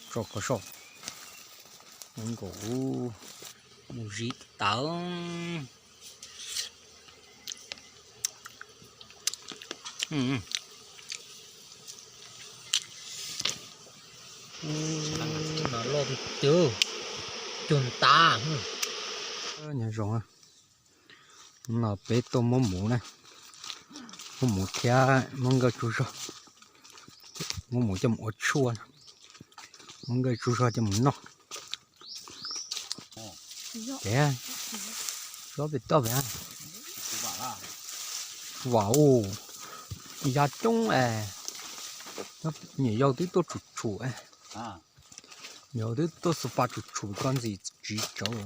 Tso kov soj, nkaus mus zib tawv. No loj tiag tiag, cuag ntav. Nyob zoo, no peb tuaj muab muv na, muab muv thiab muab nkawj tsuj zog, muab muv coj mus ua tshuaj, muab nkawj tsuj zog coj mus noj. Ces, tsob pem toj pem, vam u, ya coob es, nyuam yaus twb tuaj tshum tshum, nyuam yaus twb tuaj xu pa tshum tshum koj ntxim tsiv tsawv.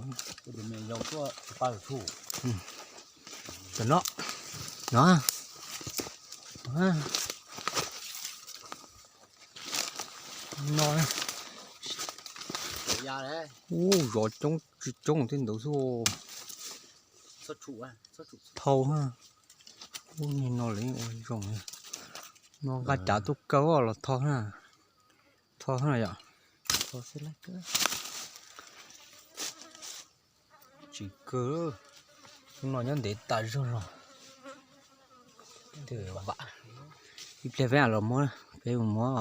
Cov no, no, no, ub, zov coob tsis coob tej ntawd xwb. Thau, ub, no lawv ua zoo, no nqa cav tuaj kaw los thau na, thau na yom. Tsis kaw, no nyob ntev tas zog los. Vam, ib pliag peb los muab, peb mus muab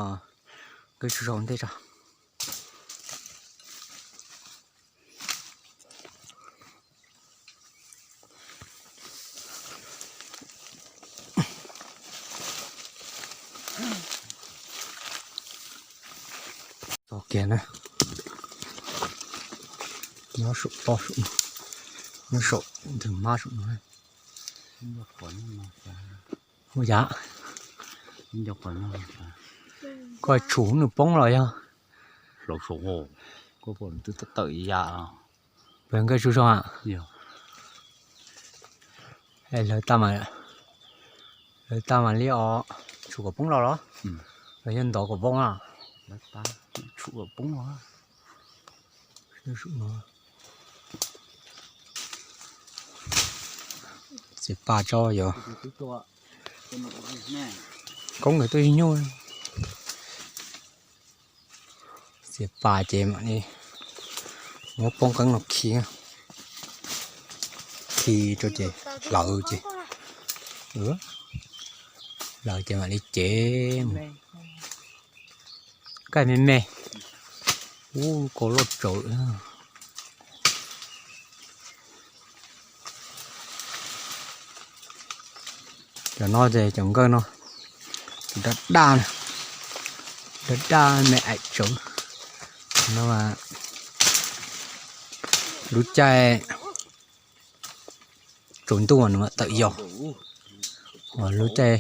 nkawj tsuj zog ntej tso. Tau kiag na. Nyob saum toj saum no, nyob saum ntwg hmab saum no. Ua cas? Koj tshum nws poob los yog? Peb nkawj tsuj zog a. Lawv, lawv tag mam li os, tshum kom poob los los? Los yog ntov kom poob a? Txiav pas tso yog. Koob nkawd tuaj ib nyuag. Txiav pas ces mam li muab poob qeeb no khi, khi rau ces hlawv ces, hlawv ces mam li cev mus. Kaij me me, ub, kaus loj tsawv. Cov no ces cov nkawj no, tus daj daj, daj daj me aim tsawv no, lub caij tsaus ntuj nws mam tawm yos, lub caij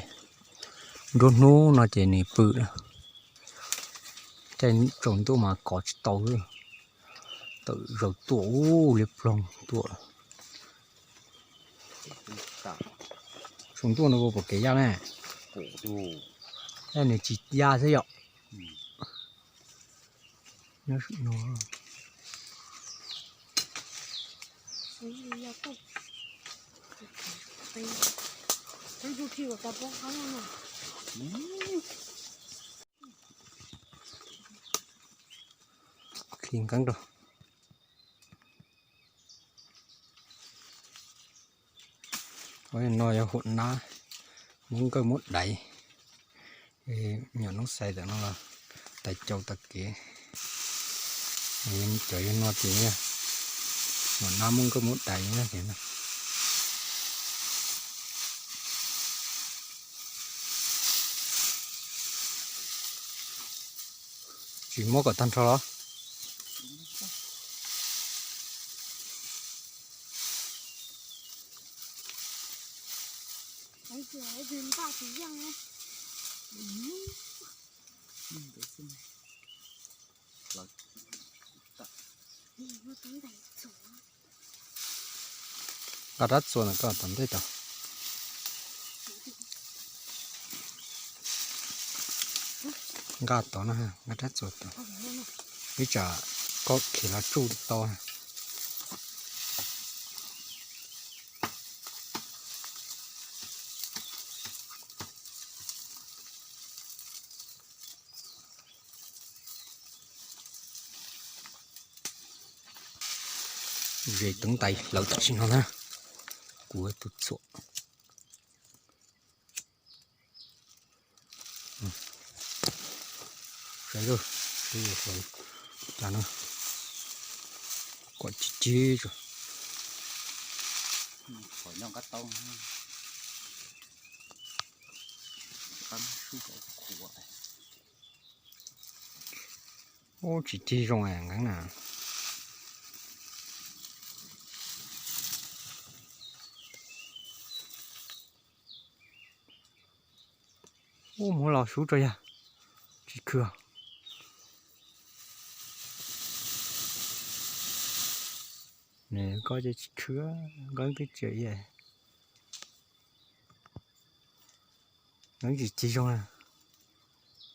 nruab hnub no ces nws pw. Caij tsaus ntuj mas kov tsis tau, tawm zaum tuaj ub liab ploog tuaj. Tsaus ntuj no puas pom kev ya ne? Nws tsis ya xwb yom. Nyob no. Khi nkeeb rau. No yog huam nab, muab nkawj muab daiv. Nyuam noob xais ntawm no los tais cau tag kev. Cov yog no ces huam nab muab nkawj muab daiv na. Tsis muab kom tag nrho los? Nqa rab txuas ntawm koj tom ntej tod. Nqa tod no, nqa rab txuas tod. Ib tsam koj khiav los tsuj tau. Ze teev tais lawv tam sim no na. Kuv tus txhuam. Saib lawm, cas no kom cig cig. Ub, tsis cig zoo nkeeb na. Ub, muab los sub tso yog tsis khw. Nws koj ces tsis khw, nkeeb twb tsis. Nkeeb tsis cig zoo na.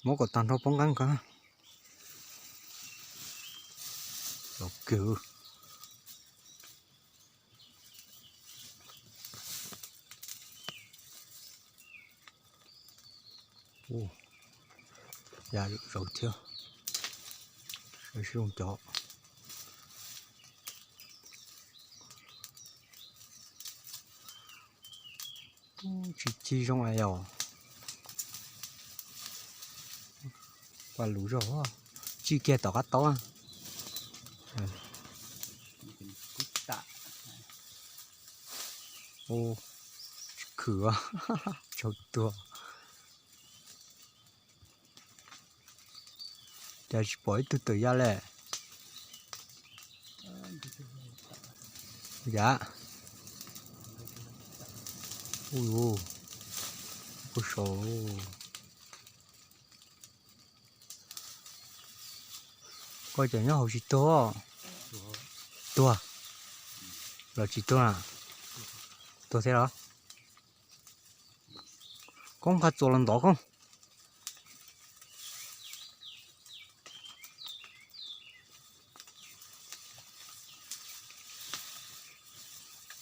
Muab kom tag nrho poob nqeeb ko. Los kawg. Ua, ya zaum thiab. Saib seb zoo cov. Tsis cig zoo es yog. Paj lus zog, tsis kiag tom qab taub. Ub, tsis khw, tsau tuag. Cas tsis pom ib tug tawm ya li. Yam. Ub, ub, saud. Koj cov nyob hauv tsis tuag. Tuag los tsis tuag na? Tuag thiab los? Koob, qha txuas los ntov koob.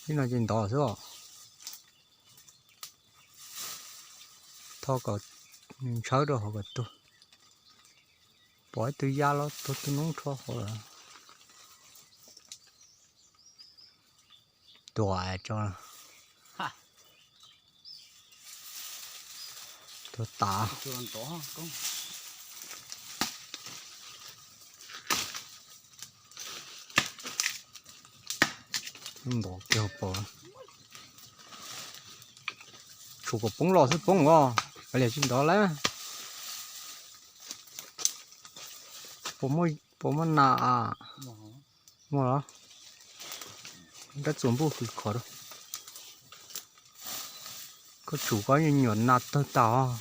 Ib no ces ntov xwb os. Tho kom nws ntshawb rau hauv kom tuag. Pom ib tug ya los tuag tug noob rho hauv lawm. Tuag tso. Tuag tas. Ntov kiag pom. Tshuav kom poob los xwb poob os, kav liam tsis ntov lawm. Puas muaj nas? Muaj los? Rab txuas npuj hws khov rau. Koj tsum koj nyuam nas tawg tas os.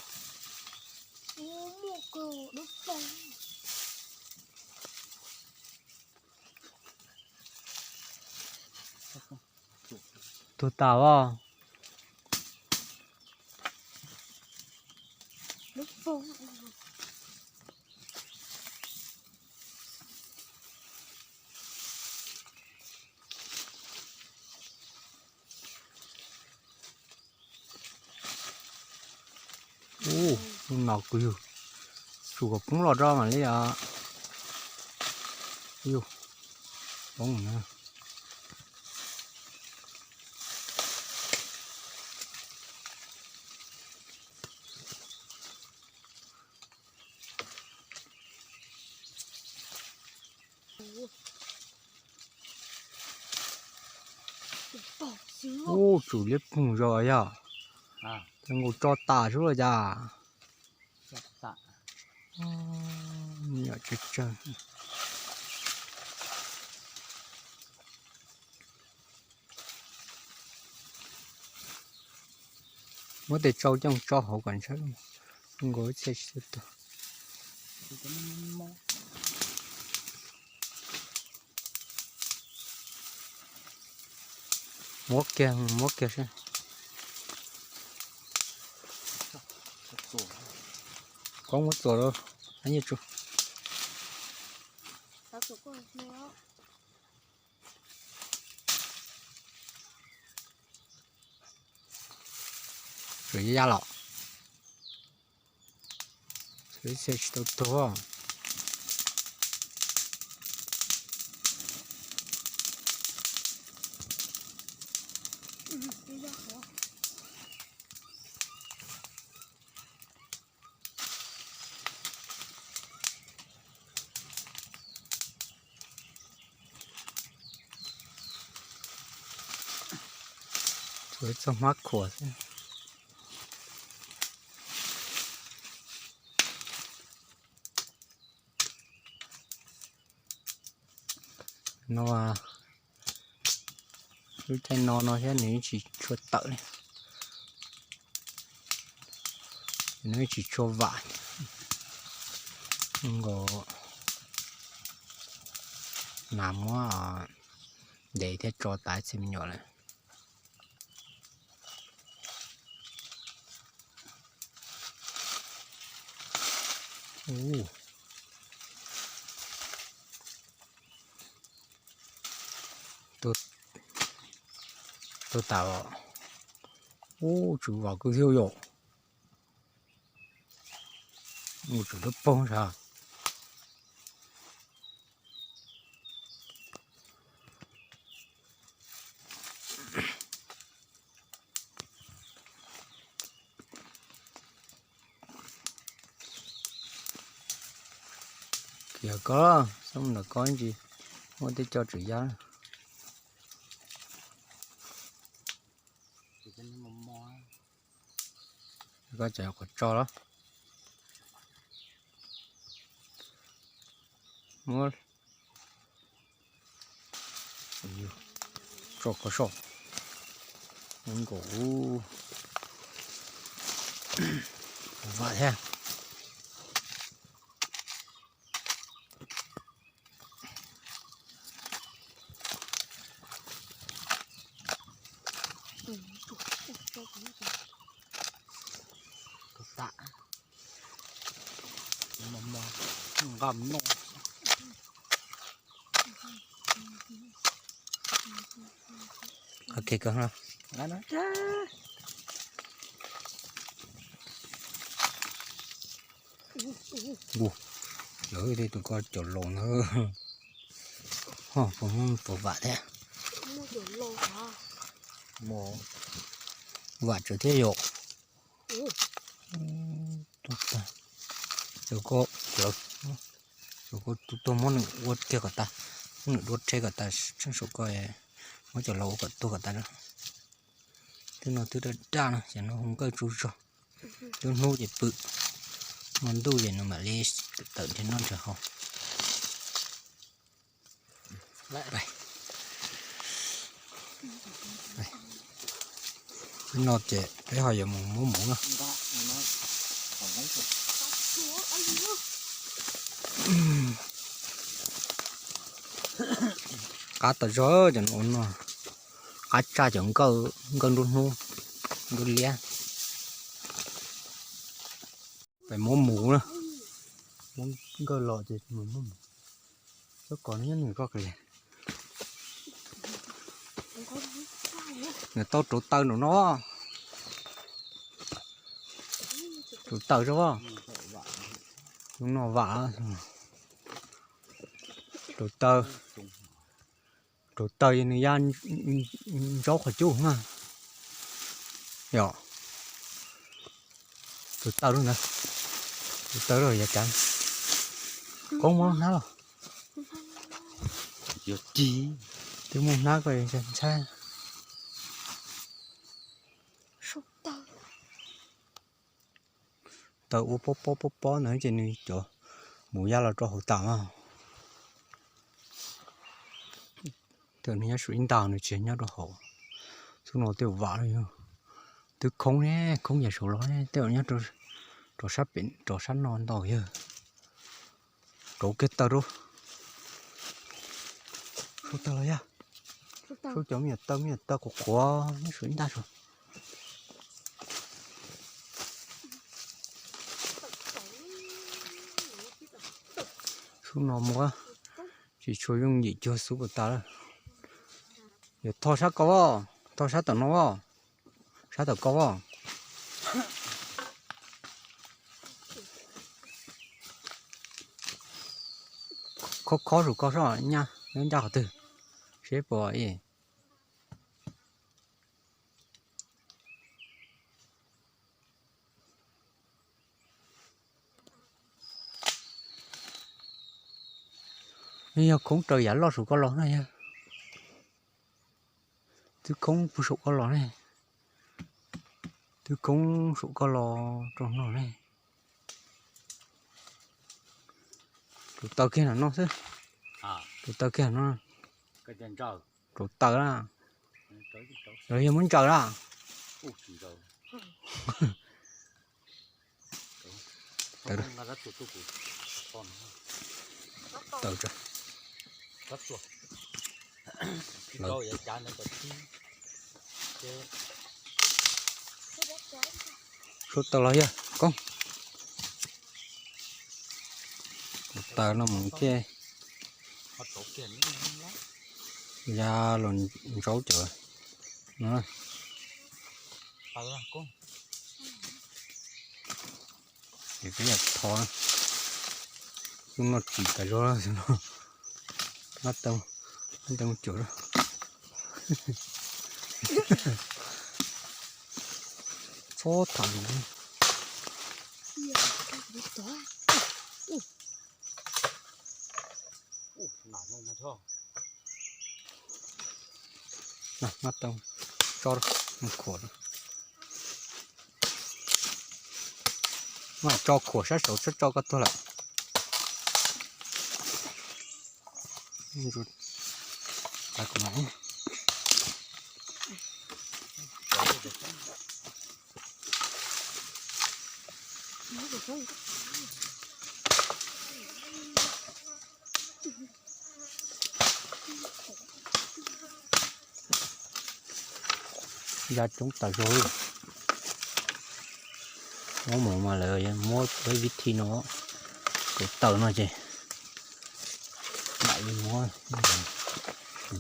Tuag tas os. Ub, no kuv yug, tsum kom poob los rau mam li os. Yug, poob na. Ub, tsum liab phoog zog yog. Ces nkaus tso tas sub los cas. Nyuam tsawg tsawg. Muab tes tsau coj tso hauv kom ntshaw, nkaus ib txhia tsis tau tuag. Muab kiag, muab kiag seb. Koob muab txuas rau, nyiaj tsu. Tsuas ya los. Tsis tau tuag. Ua txoj hmab khuam xwb. No, lub caij no no thiab nws tsis tshua tawm li, nws tsis tshua vam nkaus. Nas muab ntes thiab tso tas txhia me nyuam lawm. Tuaj tas os. Ub, tsw vam kawg thiab yom. Ub, tsw dawb paug sav. Kiag ko, xyov mus nram ko tsis muaj tej co tswm yab. Koj tseem qhuav tso los? Muab tso ko soj. Nkaus vam thiab. Nqa mus noj. Ok, kawg no. Ua, lawv tej tus ko cov laus na. Ho puas muaj puas vam thiab. Vam tsawv thiab yom. Cov ko, cov ko tuaj muab nws ua tiag kom tas, muab nws dua rhe kom tas, tseem saum ko muab cov laus ua kom tuag kom tas. Twb no twb daj daj no ces no hu nkawj tsaug zog. Lub hnub ces pw, hmo ntuj ces nws mam li tawm nrhiav noj nrhiav haus. No ces peb ho yuav mus muab muv na. Qab tas zog cov no, qab tshaj cov nkawj, nkawj nruab hnub, nruab liab. Peb muab muv na, muab nkawj los ces mus muab muv. Txhob kov nws koj kawg li. Nws tau rauv taws nraum no. Rauv taws rau. Lub no vam. Rauv taws. Rauv taws nws ya ntsaub qhov cub na. Yom. Rauv taws lub ntawd. Rauv taws lub yav tsav. Koob muab hnab los. Yog ci. Twb muaj hnab koj ntshai. Taws ua pob pob pob pob ntawd ces nws cov mus ya los rau hauv tas mas. Tej nws nyob saum ib nta, nws tsis nyob rau hauv. Xub no tej vam los yog twb khoob ne, khoob yam saud los ne, tej nyob rau sab pem rau sab no ntau yog. Rauv kiag taws rau. Sub taws los yog. Sub cov me nyuam taws, me nyuam taws qhuav qhuav nyob saum ib nta saud. Xub no muab tsis tshua yooj yim cuag xub puas tas lawm. Yuav tho sab ko, tho sab tom no, sab tom ko. Khob khob saum ko soj nyaj, ncaj qhov twg seb puas ib. Yog khoob raws yav loj saum ko los na yog. Twb khoob puag saum ko los ne. Koob saum koj los rau no ne. Rauv taws kiag no xwb. Rauv taws kiag no. Rauv taws na. Los yog muab ntsaws na. Taws. Suav taws los yog Koob. Taws no mus thiaj ya los ntsaub cov no. Ces peb yam thov kuj noj tsis tas zog no. Ab, tau, tau cuam. Txhob tham lus. Tso khuam, tso khuam sab saud, tso koj tuag lawm. Ya coob tas zog. Muab mus mas lawv muab peb vib thi no, kuv taws no ces mam li muab,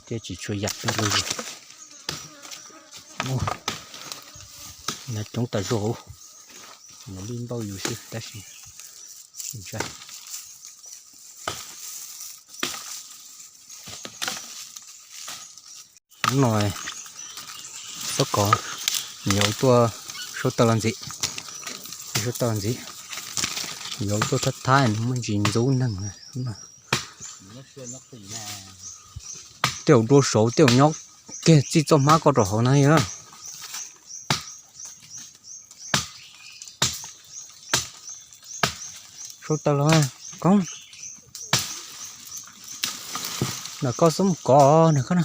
thiaj tsis tshua yam tuaj rau yus. Ya coob tas zog, nws li npauj yus xwb tab sis ntshai. Hnub no xob kov, nws yuav tuaj suav taws los ntxiv, suav taws los ntxiv, nws yuav tuaj thab thab muaj ntsis ntxub neeg. Tej zaum dua saud tej zaum nyob kiag txij txoj hmab ko rau hauv na yog. Suav taws los Koob, ntawm koj xub mus kov ntawm koj na.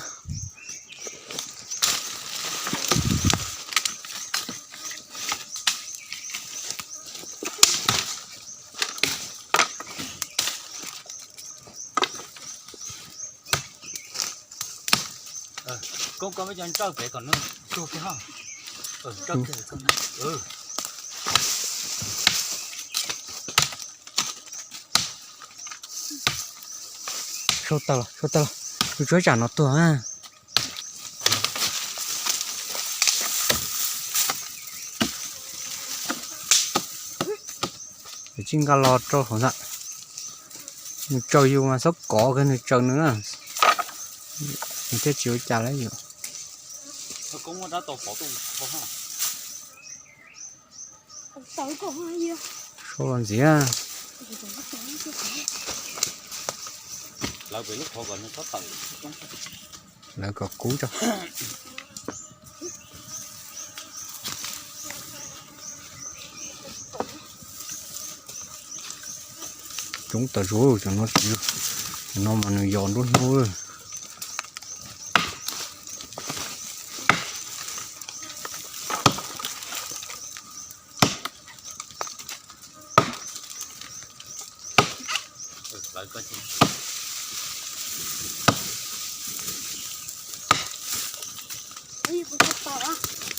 Koob, koj muab cov nrawj pem kom nws tsuag kiag ho. Sau tag los, sau tag los, tus tsuab tsam no tuag na. Tsis nqa los rau hauv ntawd. Nws tsaws yus mas txhob kov kiag nws tsaws nws na, nws thiaj tsis ua cas lawm yus. Sau los ntxiv. Lawv kom kub tso. Coob tas zog, cov no tsis, cov no mas nws yos nruab hnub.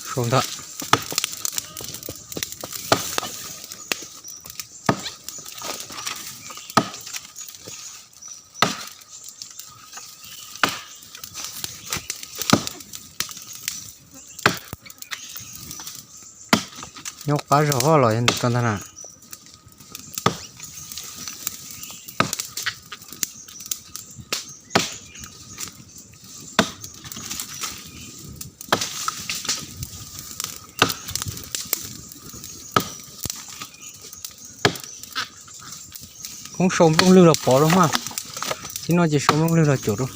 Sau ntawd. Nyob qab zog los yog ntawm koj ntag na. Koob sau nplooj lwg los pov rau mas. Tib no ces sau nplooj lwg los cuam rau.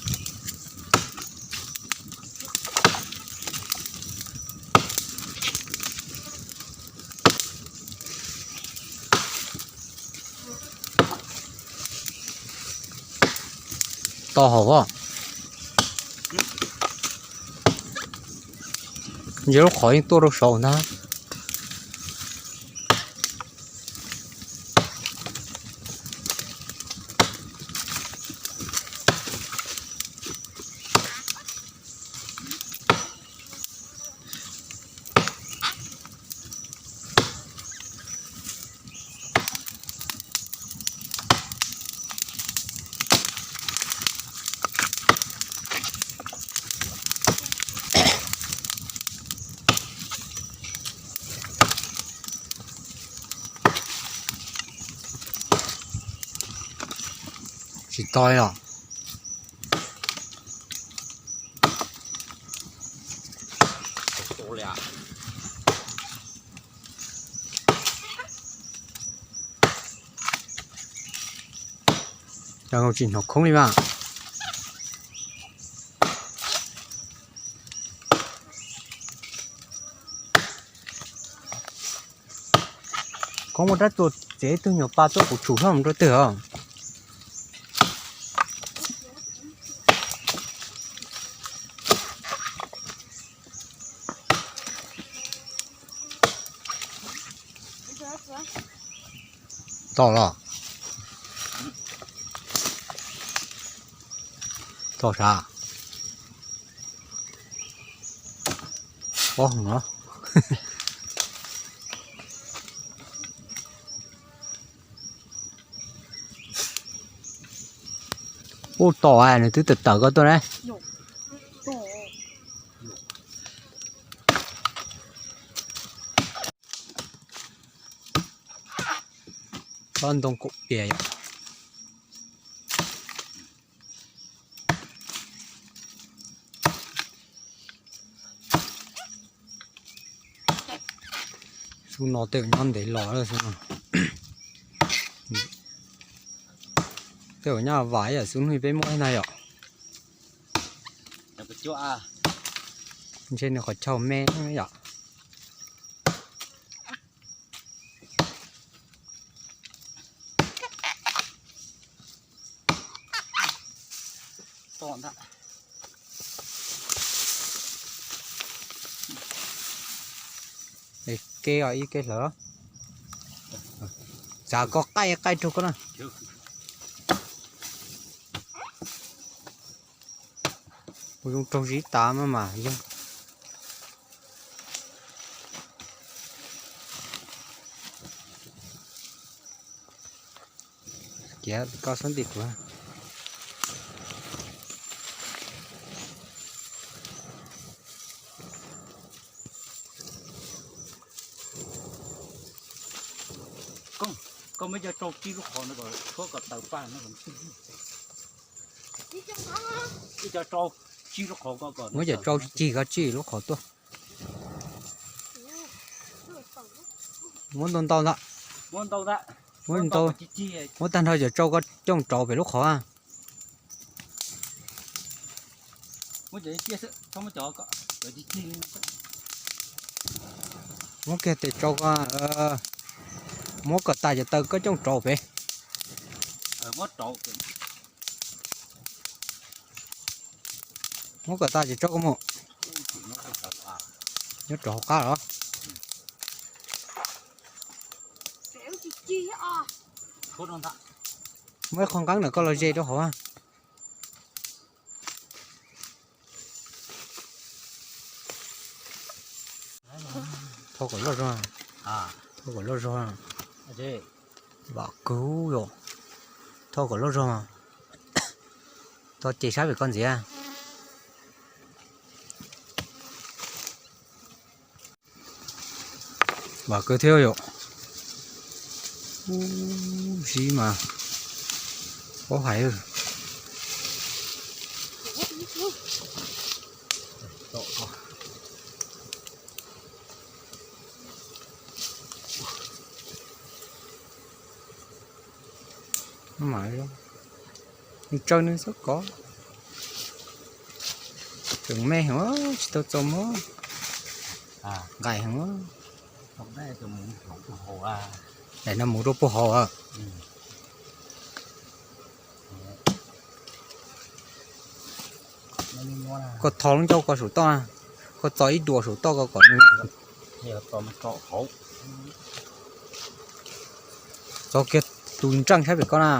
To hauv os. Ntshe lub qhov yeej tuaj rau saud ntag. Tsis to li os. Cas tsis hnov khoob li mas. Khoob muaj rab txuas txiav ib tug nyuag pa tuaj kuv tshum hlob mus rau twg os. Tau los. Tau sav. Pob heev os. Ub, tom nws twb tawm tawm ko tuaj ne. Tsob ntoo kaum pias yom. Xub no tej zaum nyob ntev los lawm xwb no. Tej zaum nyob vam ib yam xwb hnub peb muab na yom. Ntshe nws qhov chaw me yom. Kev os, ib kev hlawv. Txav ko qaij qaij rau koj na. Kuv zoo raug zib tas mas mas yog. Kiav koj xub nti kuv. Koj muab cov rau tsig lub qhov no kom tshuab kom tawv paj no. Muab cov rau tsig koj tsig lub qhov tuaj. Muab ntau ntau ntag. Muab ntau, muab tag nrho cov rau koj coj rau pem lub qhov. Muab kiag tes rau, muab kom tas cov taw koj coj rau pem. Muab kom tas cov rau koj mus. Nyob rau hauv qab los. Muab ib qho nqeeb ntawm koj los ze rau hauv. Thau kom loj zog. Thau kom loj zog. Vam kawg yom. Thau kom loj zog. Thau ces sab pem koj ntxiv. Vam kawg thiab yom. Ub, zib mas paub hais. Nws tsaws nws xwb kov. Tseem me heev, tsis tau txaus muab. Nqaim heev. Daim no mus rau puag hauv. Koj tho lub ncauj ko saum toj na, koj txo ib duas saum toj ko kom nws, txo kiag tus nreej sab pem ko na,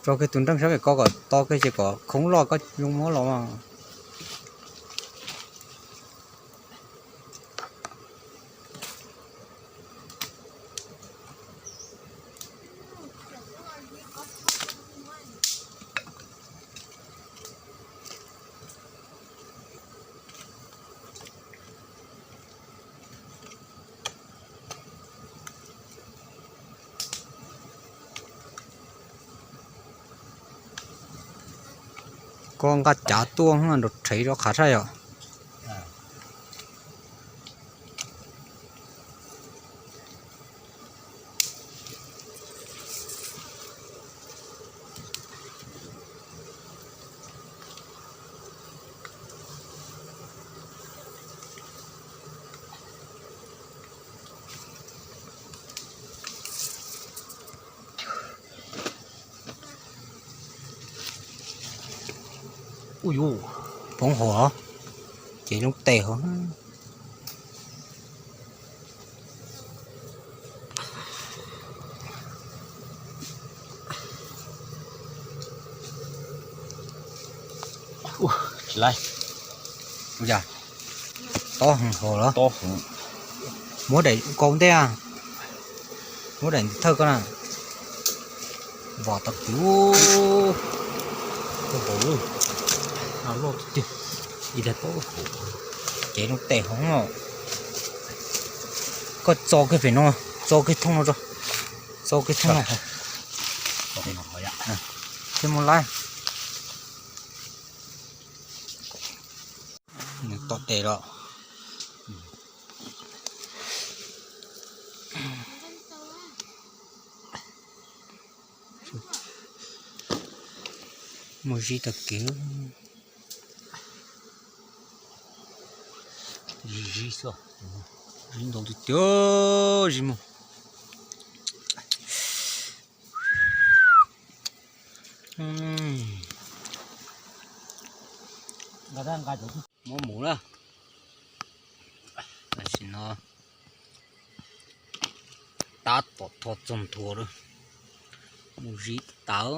txo kiag tus nreej sab pem ko kom to kiag ces kom khoob loj koj zoo muab los mas. Koj nqa cav tuaj nrog rhev rov qhav saib yom. Ui, poob hauv, ces lub tes hauv. Tsis laib. Ua cas tob heev hauv los? Muab daim kaus ntej, muab daim thawj ko na. Vam tas kiv, loj tiag tiag, ib tag tob hauv, ces lub tes hauv no. Koj txo kiag pem no, txo kiag thooj no tso, txo kiag thooj no, thiaj muaj laib. Nws tom tes los. Muaj zib tag kev. Zib xwb, zib ntau tiag tiag, zib muag. Muab mus na. Tam sim no tab tom tho txog nthua lawm, mus zib tas.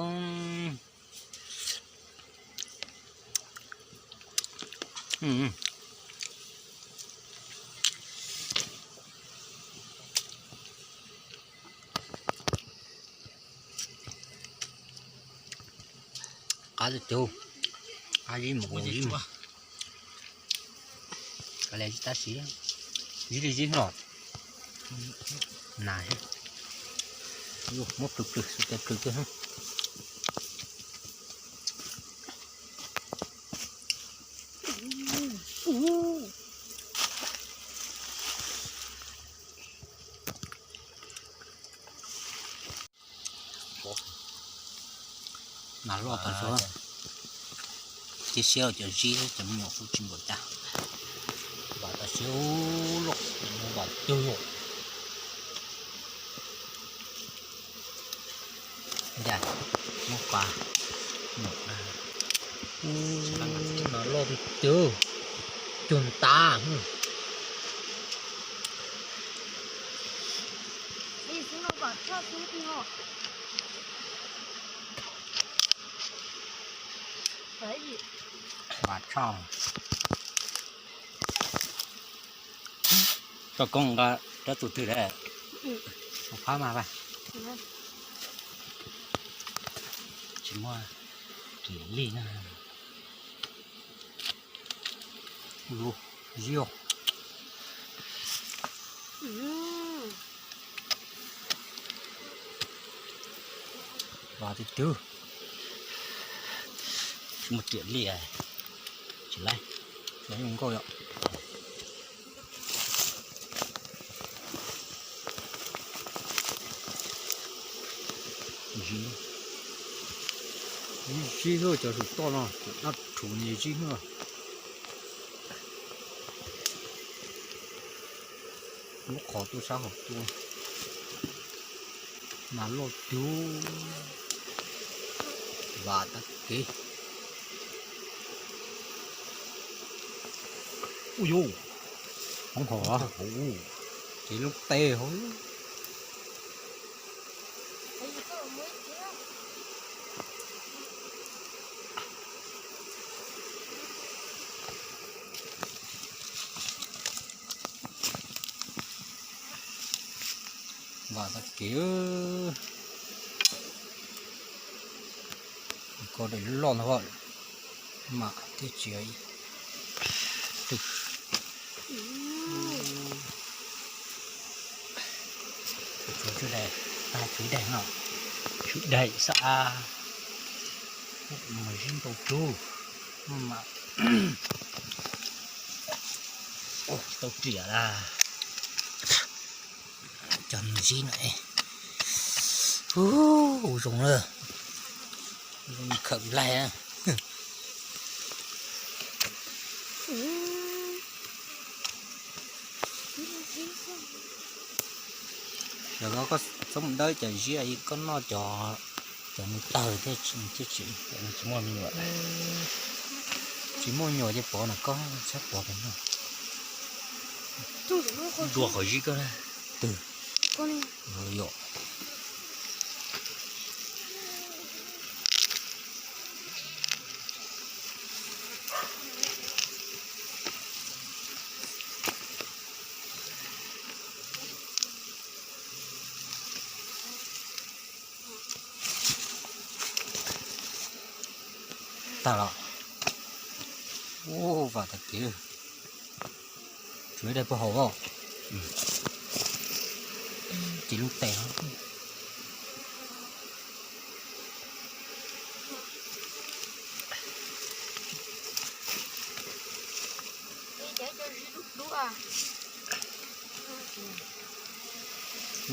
Qab tiag tiag, qab zib mus zib mus. Kav liam zib tab sis, zib li zib no. Nas, muab plhws plhws, xub tes plhws kiag. Nas loj tas zog, cia siab cov zib cov me nyuam kuj tsis npaum cas. Vam tas siab loj, vam cug. Cas muab pas, nas loj tiag tiag, cuag ntab. Vam tshaj. Tau koob nqa rab txuas twg lawm? Tus phab mas vas. Tsis muaj kiag li na. Lub zib os. Vas tiag tiag. Tsis muaj riam li, tsis laib, tsis laib zoo nkauj yom. Zib, zib xwb, cov saum toj no cov dab rhuv ni zib xwb. Muab qhov tuaj sab hauv tuaj. Nas loj tiag, vas tag kev. Ui yus, hoob hov, ces lub teb hauv. Vam tag kev. Ko daim loj ntag, mam thiaj tsis twg. Tshuav daim, tshuav daim no, tshuav daim xab a, mas zib ntau tug, mas tau riam lawm. Cov nws zib no, ua zoo lawm, zoo khawm laig. Yog koj txhob mus dawb cov zib, koj noj cov, cov nws tawg thiaj tsis, tsis muaj me nyuam. Tsis muaj me nyuam ces pov no koj txhob pov pem no. Dua qhov zib koj twg? Yom. Tag los. Ua vam tag kev. Tshuav ib daim puag hauv os. Ces lub tes no.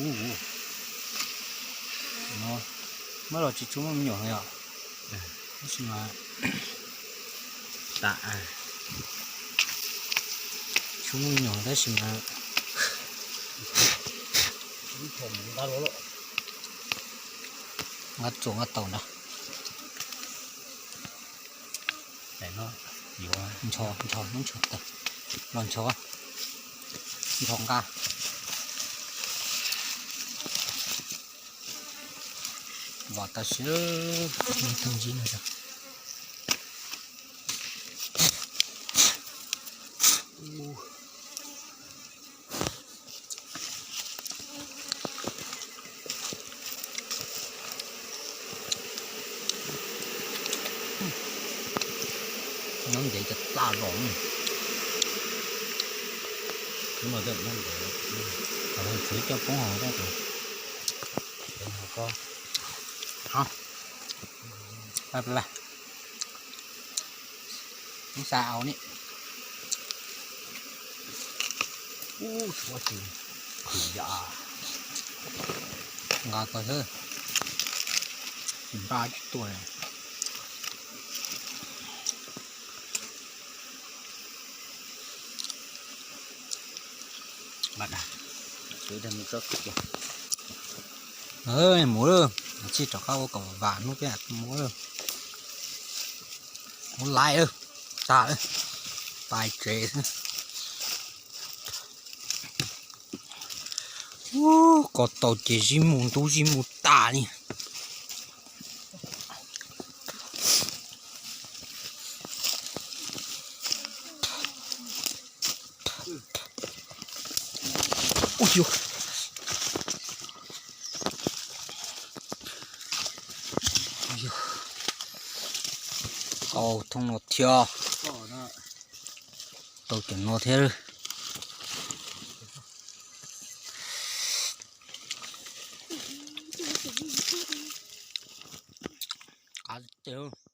Ub, no muab los tsis tshua muaj me nyuam yom. Tab sis mas, tab, tshua muaj me nyuam tab sis mas nqa txuas nqa tau ntag. Ncho, ncho, ncho tawg, los ncho, ncho nqa. Vam tag siab, tus ntsib no. Nyob ntev cov tag zos. Tshuav coj poob hauv ko. Ub, tshuav tsis, yam, nqa ko xwb, nqa tsis tuaj. Mus lawm, tsis rov qab ua kom vam hnub peb mus lawm. Ua laiv lawm, tas lawm, pais tsev xwb. Ub, ko tau ces zib mus ntub zib mus tas li. Ua, tau thooj no thiab, tau cov no thiab. Qab tiag.